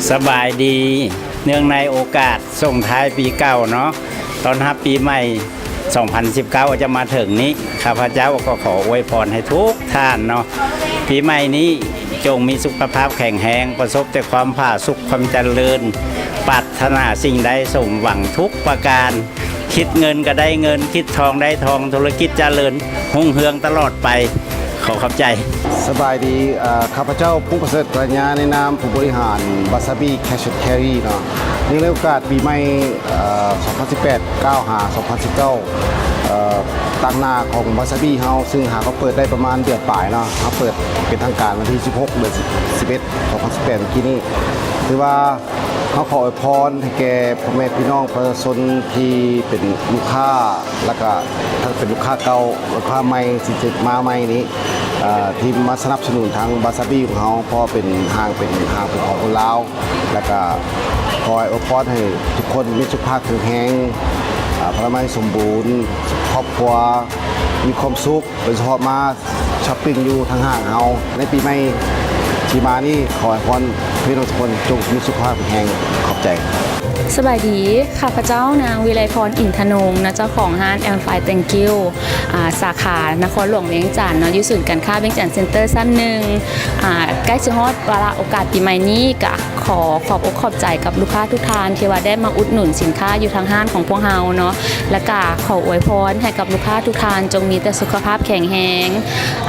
ສະບາຍດີ ເນື່ອງໃນໂອກາດສົ່ງທ້າຍປີເກົ່າເນາະ ຕ້ອນຮັບປີໃໝ່ ສອງພັນສິບເກົ້າ ຈະມາເຖິງນີ້ ຂ້າພະເຈົ້າກໍຂໍອວຍພອນໃຫ້ທຸກທ່ານເນາະ ປີໃໝ່ນີ້ຈົ່ງມີສຸຂະພາບແຂງແຮງ ປະສົບແຕ່ຄວາມຜາສຸກ ຄວາມຈະເລີນ ປາດຖະໜາສິ່ງໃດສົມຫວັງທຸກປະການ ຄິດເງິນກໍໄດ້ເງິນ ຄິດທອງໄດ້ທອງ ທຸລະກິດຈະເລີນຮຸ່ງເຮືອງຕະຫຼອດໄປ. ຂໍຂອບໃຈ. ສະບາຍດີ ເອີ ຂ້າພະເຈົ້າ ພົງປະເສີດ ກະລັນຍາ ໃນນາມຜູ້ບໍລິຫານວາຊາບີ ແຄຊແອນແຄຣີເນາະ ເນື່ອງໃນໂອກາດປີໃໝ່ ເອີ ສອງພັນສິບແປດ ກ້າວຫາ ສອງພັນສິບເກົ້າ ເອີ ຕາງໜ້າຂອງວາຊາບີເຮົາ ຊຶ່ງຫາກໍເປີດໄດ້ປະມານເດືອນປາຍເນາະ ເຮົາເປີດເປັນທາງການວັນທີສິບຫົກ ເດືອນສິບເອັດ ສອງພັນສິບແປດ ມື້ກີ້ນີ້ ຖືວ່າ ເຮົາຂໍອວຍພອນໃຫ້ແກ່ພໍ່ແມ່ພີ່ນ້ອງປະຊາຊົນທີ່ເປັນລູກຄ້າ ແລ້ວກະທັງເປັນລູກຄ້າເກົ່າ ລູກຄ້າໃໝ່ທີ່ຈະມາໃໝ່ນີ້ ເອີ ທີ່ມາສະໜັບສະໜູນທາງວາຊາບີຂອງເຮົາ ເພາະເປັນຫ້າງ ເປັນຫ້າງເປັນຂອງຄົນລາວ ແລ້ວກະຂໍອວຍພອນໃຫ້ທຸກຄົນມີສຸຂະພາບແຂງແຮງ ອາ ພະລາໄມສົມບູນ ຄອບຄົວມີຄວາມສຸກ ໂດຍສະເພາະມາຊັອບປິງຢູ່ທາງຫ້າງເຮົາໃນປີໃໝ່ທີ່ມານີ້ ຂໍອວຍພອນພີ່ນ້ອງທຸກຄົນຈົ່ງມີສຸຂະພາບແຂງແຮງ. ຂອບໃຈ. ສະບາຍດີ ຂ້າພະເຈົ້າ ນາງ ວິໄລພອນ ອິນທະນົງ ນະ ເຈົ້າຂອງຮ້ານ ແອມຟາຍ ແທັງກິ້ວ ອາ ສາຂານະຄອນຫຼວງວຽງຈັນເນາະ ຢູ່ສູນການຄ້າວຽງຈັນເຊັນເຕີຊັ້ນໜຶ່ງ ອາ ໃກ້ຊິຮອດວາລະໂອກາດປີໃໝ່ນີ້ ກະຂໍຂອບອົກຂອບໃຈກັບລູກຄ້າທຸກທ່ານ ທີ່ວ່າໄດ້ມາອຸດໜູນສິນຄ້າຢູ່ທາງຮ້ານຂອງພວກເຮົາເນາະ ແລ້ວກະຂໍອວຍພອນໃຫ້ກັບລູກຄ້າທຸກທ່ານ ຈົ່ງມີແຕ່ສຸຂະພາບແຂງແຮງ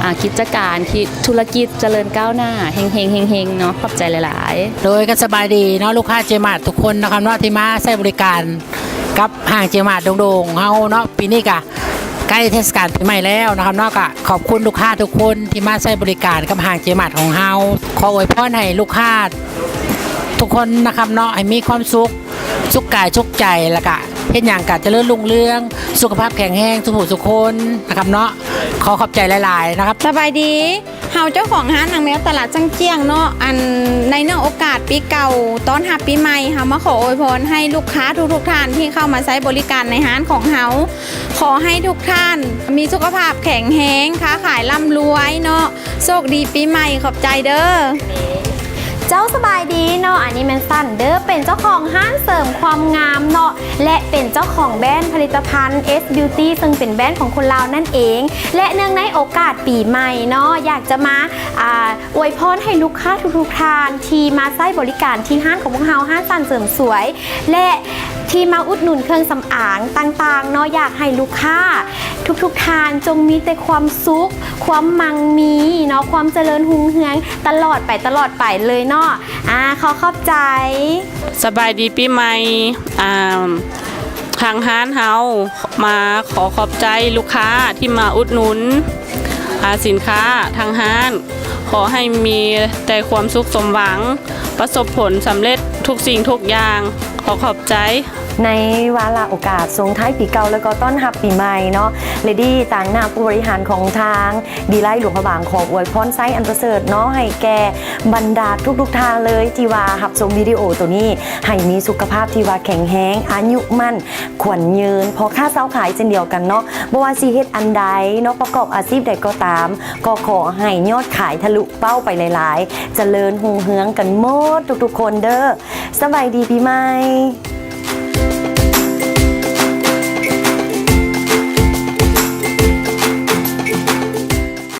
ອາ ກິດຈະການທີ່ ທຸລະກິດຈະເລີນກ້າວໜ້າ ເຮັງໆ ເຮັງໆ ເນາະ ຂອບໃຈຫຼາຍໆ. ໂດຍ ກໍສະບາຍດີເນາະ ລູກຄ້າເຈມາດທຸກຄົນເນາະ ຄຳເນາະ ທີ່ມາໃຊ້ບໍລິການກັບຫ້າງເຈມາດດົງໆ ເຮົາເນາະ ປີນີ້ກະໃກ້ເທດສະການປີໃໝ່ແລ້ວເນາະ ຄຳເນາະ ກະຂອບຄຸນລູກຄ້າທຸກຄົນທີ່ມາໃຊ້ບໍລິການກັບຫ້າງເຈມາດຂອງເຮົາ ຂໍອວຍພອນໃຫ້ລູກຄ້າທຸກຄົນນະ ຄຳເນາະ ໃຫ້ມີຄວາມສຸກ ສຸກກາຍສຸກໃຈ ແລ້ວກະເຮັດຫຍັງກະຈະເລີນຮຸ່ງເຮືອງ ສຸຂະພາບແຂງແຮງ ສູ່ຜູ້ສູ່ຄົນນະ ຄຳເນາະ ຂໍຂອບໃຈຫຼາຍໆ ນະ. ສະບາຍດີ ເຮົາເຈົ້າຂອງຮ້ານນາງແມວ ຕະຫຼາດຊ່າງຈຽງເນາະ ອັນ ໃນເນື່ອງໂອກາດປີເກົ່າ ຕ້ອນຮັບປີໃໝ່ ເຮົາມາຂໍອວຍພອນໃຫ້ລູກຄ້າທຸກໆທ່ານທີ່ເຂົ້າມາໃຊ້ບໍລິການໃນຮ້ານຂອງເຮົາ ຂໍໃຫ້ທຸກທ່ານມີສຸຂະພາບແຂງແຮງ ຄ້າຂາຍລ່ຳລວຍເນາະ ໂຊກດີປີໃໝ່ ຂອບໃຈເດີ. ເຈົ້າ ສະບາຍດີເນາະ ອັນນີ້ແມ່ນສັນເດີ ເປັນເຈົ້າຂອງຮ້ານເສີມຄວາມງາມເນາະ ແລະ ເປັນເຈົ້າຂອງແບຣນຜະລິດຕະພັນ ເອສ ບີວຕີ້ ເຊິ່ງເປັນແບຣນຂອງຄົນລາວນັ້ນເອງ ແລະ ເນື່ອງໃນໂອກາດປີໃໝ່ເນາະ ຢາກຈະມາ ອາ ອວຍພອນໃຫ້ລູກຄ້າທຸກໆທ່ານທີ່ມາໃຊ້ບໍລິການທີ່ຮ້ານຂອງພວກເຮົາ ຮ້ານສັນເສີມສວຍ ແລະ ທີ່ມາອຸດໜູນເຄື່ອງສຳອາງຕ່າງໆເນາະ ຢາກໃຫ້ລູກຄ້າທຸກໆທ່ານຈົ່ງມີແຕ່ຄວາມສຸກ ຄວາມມັ່ງມີເນາະ ຄວາມຈະເລີນຮຸ່ງເຮືອງຕະຫຼອດໄປ ຕະຫຼອດໄປເລີຍເນາະ ອາ ຂໍຂອບໃຈ. ສະບາຍດີປີໃໝ່ ອາ ທາງຮ້ານເຮົາມາຂໍຂອບໃຈລູກຄ້າທີ່ມາອຸດໜູນ ອາ ສິນຄ້າທາງຮ້ານ ຂໍໃຫ້ມີແຕ່ຄວາມສຸກສົມຫວັງ ປະສົບຜົນສຳເລັດທຸກສິ່ງທຸກຢ່າງ ຂໍຂອບໃຈ. ໃນວາລະໂອກາດສົ່ງທ້າຍປີເກົ່າ ແລ້ວກໍຕ້ອນຮັບປີໃໝ່ເນາະ ເລດີ້ຕາງໜ້າຜູ້ບໍລິຫານຂອງທາງ ດີໄລ ຫຼວງພະບາງ ຂໍອວຍພອນໄຊອັນປະເສີດເນາະ ໃຫ້ແກ່ບັນດາທຸກໆທ່ານເລີຍ ທີ່ວ່າຮັບຊົມວິດີໂອໂຕນີ້ ໃຫ້ມີສຸຂະພາບທີ່ວ່າແຂງແຮງ ອາຍຸໝັ້ນຂວັນຍືນ ພໍ່ຄ້າຊາວຂາຍເຊັ່ນດຽວກັນເນາະ ບໍ່ວ່າຊິເຮັດອັນໃດເນາະ ປະກອບອາຊີບໃດກໍຕາມ ກໍຂໍໃຫ້ຍອດຂາຍທະລຸເປົ້າໄປຫຼາຍໆ ຈະເລີນຮຸ່ງເຮືອງກັນໝົດທຸກໆຄົນເດີ. ສະບາຍດີປີໃໝ່.